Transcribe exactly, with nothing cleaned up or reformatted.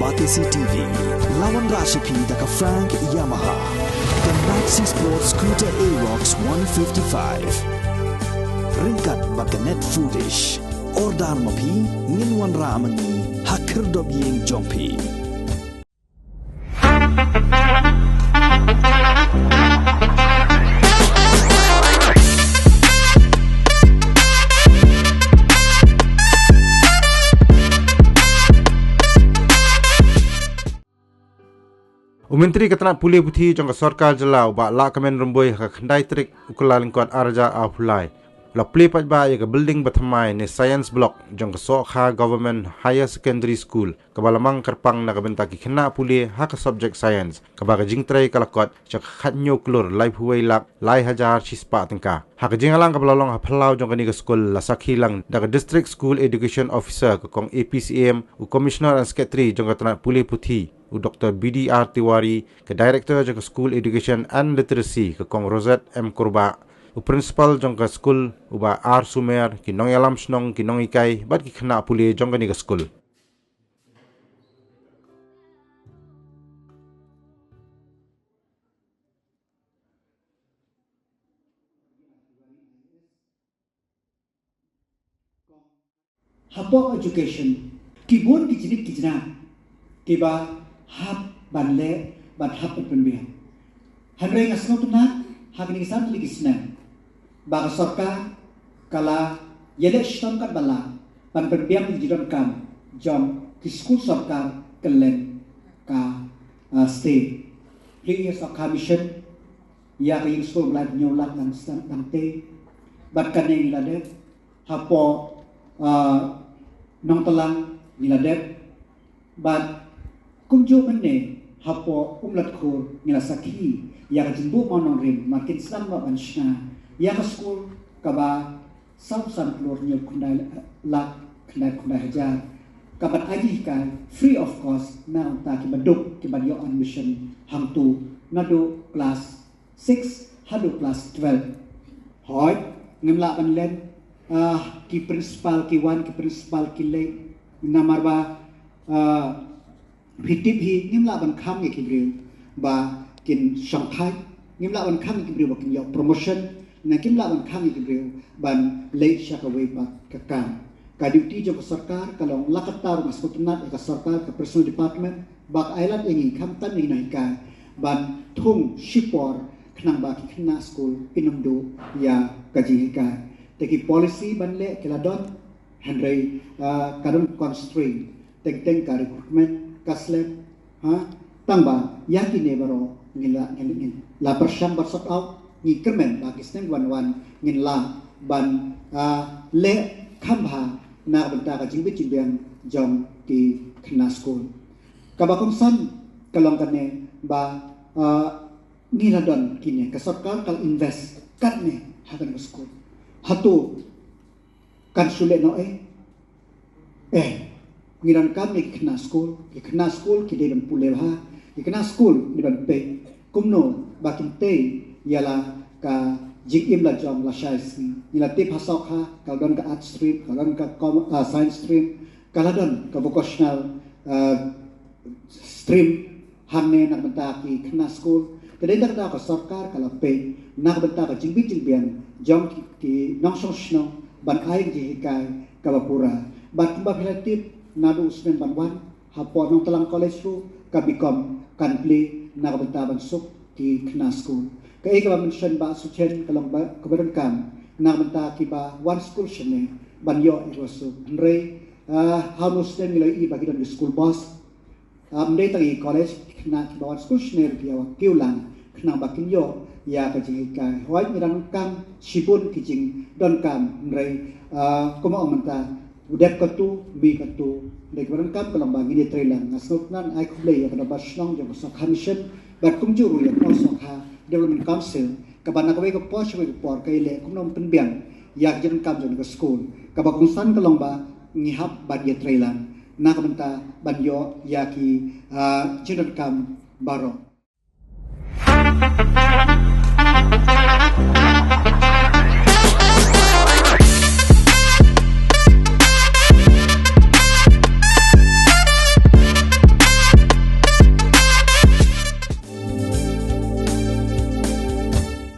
Batesi T V, la wanrah sha phi da ka Frank Yamaha, ka Maxi Sport Scooter Aerox one fifty-five. Ryngkat bad ka Net Foodish. Order ma phi, ngin wanrah ma ngi ha khyrdop ïing jong phi. U Myntri ka tnat pule puthi jong ka sorkar jylla, u Bah Lahkmen Rymbui, ha ka khyndai tarik u Kyllalyngkot arhajar arphew lai, u la plie paidbah ïa ka building bathymmai ne science block jong ka Sohkha Government Higher Secondary School, kaba la mang kyrpang na ka bynta ki khynnah pule ha ka subject science, kaba ka jingtrei ka la kot sha ka khathynñiew klur laiphew wei lak lai hajar shispah tyngka. Ha ka jingïalang kaba la long ha phyllaw jong kane ka skul, la sakhi lang da ka District School Education Officer, ka Kong A P Syiem, u Commissioner and Secretary jong ka tnat pule puthi, u Doctor B D R Tiwari, ka Director jong ka School Education and Literacy, ka Kong Rosette M Kurbah, u Principal jong ka skul, u Bah R Sumer, ki nongïalam shnong, ki nonghikai bad ki khynnah pule jong kane ka skul. Hapoh education, ki bun ki jingkit ki jingkit kiba hap ban leh, ban hap ban pynbiang. Hynrei nga sngewtynnat ha kine ki san tylli ki snem ba ka sorkar ka la ïaleh shitom katba lah ban pynbiang ïa ki jingdonkam jong ki skul sorkar kylleng ka, ah, state. Plie ïa ka Sohkha Mission ïa ka ïing skul ba laiphew hynñiew lak dang sdang dang tei. Bad kane ngi la dep hapoh, ah, Nongtlang ngi la dep. Bad kumjuh mynne hapoh Umlatkhur ngi la sakhi ïa ka jingbuh mawnongrim, ma kin sdang noh ban shna ïa ka skul kaba saw san klur hynñiew khyndai lak khyndai khyndai hajar, kaba ai jinghikai free of cost na bynta kiba duk kiban ïoh admission hangto naduh class six haduh class twelve. Hooid, ngim lah ban len, ah, ki principal ki wan, ki principal ki leit, namar ba, ah, phi tip hi, ngim lah ban khang ïa ki briew ba kin shongthait, ngim lah ban khang ïa ki briew ba kin ïoh promotion, ne kim lah ban khang ïa ki briew ban leit sha kawei pat ka kam. Ka duty jong ka sorkar ka long, la katta ruh nga sngewtynnat ïa ka sorkar, ka personnel department, ba ka ai lad ïa ngi khamtam ïa ki nonghikai ban thung shipor khnang ba ki khynnah skul kin ym duh ïa ka jinghikai. Te ki policy ban leh ki la don, hynrei, ah, ka don constraint. Teng teng ka recruitment ka slem, ha, tang ba ïa kine baroh ngin la, ngin, ngin la pyrshang ban sort out, ngi kyrmen ba ki snem wan wan ngin lah ban, ah, leh kham bha na ka bynta ka jingbit jingbiang jong ki khynnah skul. Kaba kongsan ka long kane ba, ah, ngi la don kine, ka sorkar ka la invest katne ha kane ka skul. Hato kan shu leh noh eh? Eh, ngi donkam ïa ki khynnah skul, ki khynnah skul ki dei ban pule bha, ki khynnah skul ki dei ban peit kumno ba kin tei ïa la ka jingim la jong lashai sngi. Ngi la tip ha Sohkha ka la don ka art stream, ka la don ka com-, ah, science stream, ka la don ka vocational, ah, stream hangne na ka bynta ki khynnah skul. Te dei da ka daw ka sorkar ka la peit na ka bynta ka jingbit jingbiang jong ki, ki nongshong shnong ban ai jinghikai kaba pura. Bad kumba phi la tip, naduh u snem ban wan hapoh Nongtlang College ruh ka BCom kan plie na ka bynta ban suk ki khynnah skul. Kaei kaba mention Bah Suchen ka long ba, kaba donkam na ka bynta kiba wan skul shane ban ïoh ïa kaba suk. Hynrei, ah, ha une u snem ngi la ïohi ba ki don ki school bus. Ym dei tang ïa ki college, ki khynnah kiba wan skul shane ruh ki ïa kiew lang khnang ba kin ïoh ïa ka jinghikai. Hooid, ngi donkam shibun ki jingdonkam, hynrei, ah, kumba ong mynta, u dep katto, mih katto. Hynrei kaba donkam ka long ba ngin ïatrei lang. Nga sngewtynnat, ai khublei ïa ka dorbar shnong jong ka Sohkha Mission bad kumjuh ruh ïa ka Sohkha Development Council, kaba na kawei ka por sha kawei ka por ka ïaleh kumno ban pynbiang ïa ka jingdonkam jong ka skul. Kaba kongsan ka long ba ngi hap ban ïatrei lang na ka bynta ban ïoh ïa ki, ah, jingdonkam baroh.